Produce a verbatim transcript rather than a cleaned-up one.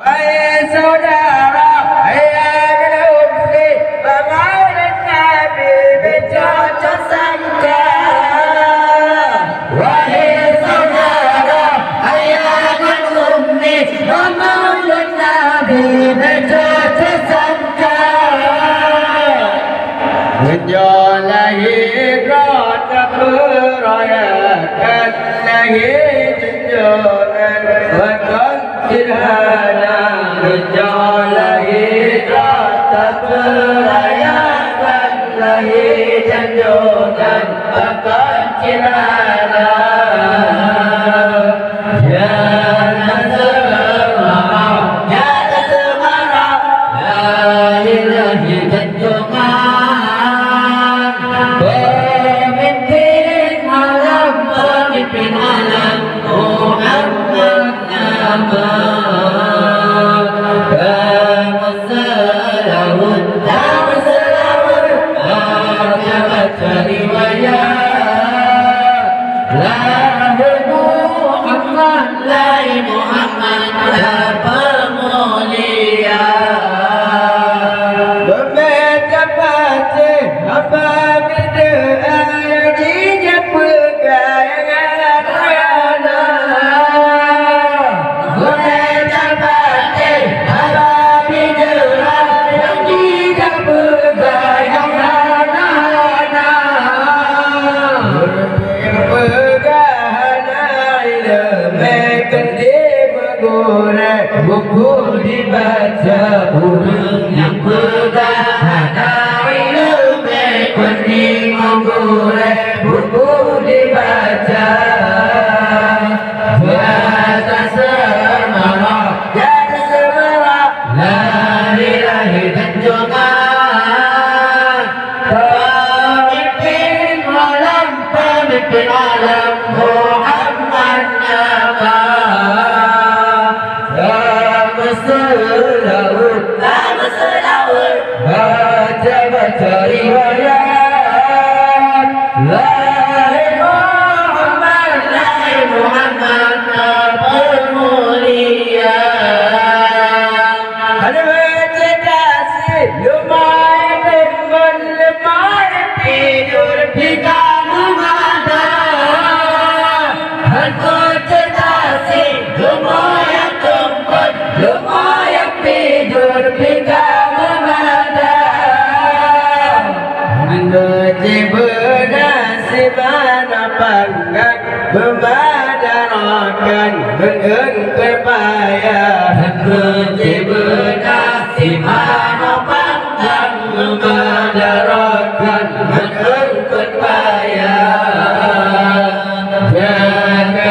Wahai syedara, ayah dan ummi, bak maulid Nabi beucocok sangka. Wahai syedara, ayah dan ummi, bak maulid Nabi beucocok sangka. Meunyoe lahé droe tapeurayakan, lahé junjungan pakon seuderhana. Meunyoe lahé droe tapeurayakan, lahé junjungan pakon seuderhana. Ya Rasulullah, ya Rasulullah, la ilaha illallah. Pemimpin alam, pemimpin alam, Muhammad nama. Kamu selawat, kamu selawat, baca, baca riwayat. Lahé Muhammad, lahé Muhammad, peumulia. Beumé tapatéh haba bideuh, ayah jih nyan peugah nyang hana-hana. Beumé tapatéh haba bideuh, ayah jih nyan peugah nyang hana-hana. Peugah hana ileumé, keundi meugurée, buku dibaca. Ureuëng nyang peugah hana ileumé, keundi meugurée, buku dibaca. Di atas seumaroh, di atas seumaroh, lahé-lahé junjungan. Pemimpin alam, pemimpin alam, Muhammad nama. Kamu selawat, kamu selawat, baca, baca riwayat. Lahé Muhammad, lahé Muhammad, peumulia. Hana baca tasbih, lumayan teumpat, lumayan tidur, pih ka meumada. Hana baca tasbih, lumayan teumpat, lumayan tidur, pih ka meumada. Hana baca beuna simana panggang, meumada rakan ngon-ngon keupaya. Hana baca beuna simana panggang, meumada rakan ngon-ngon keupaya. Jaga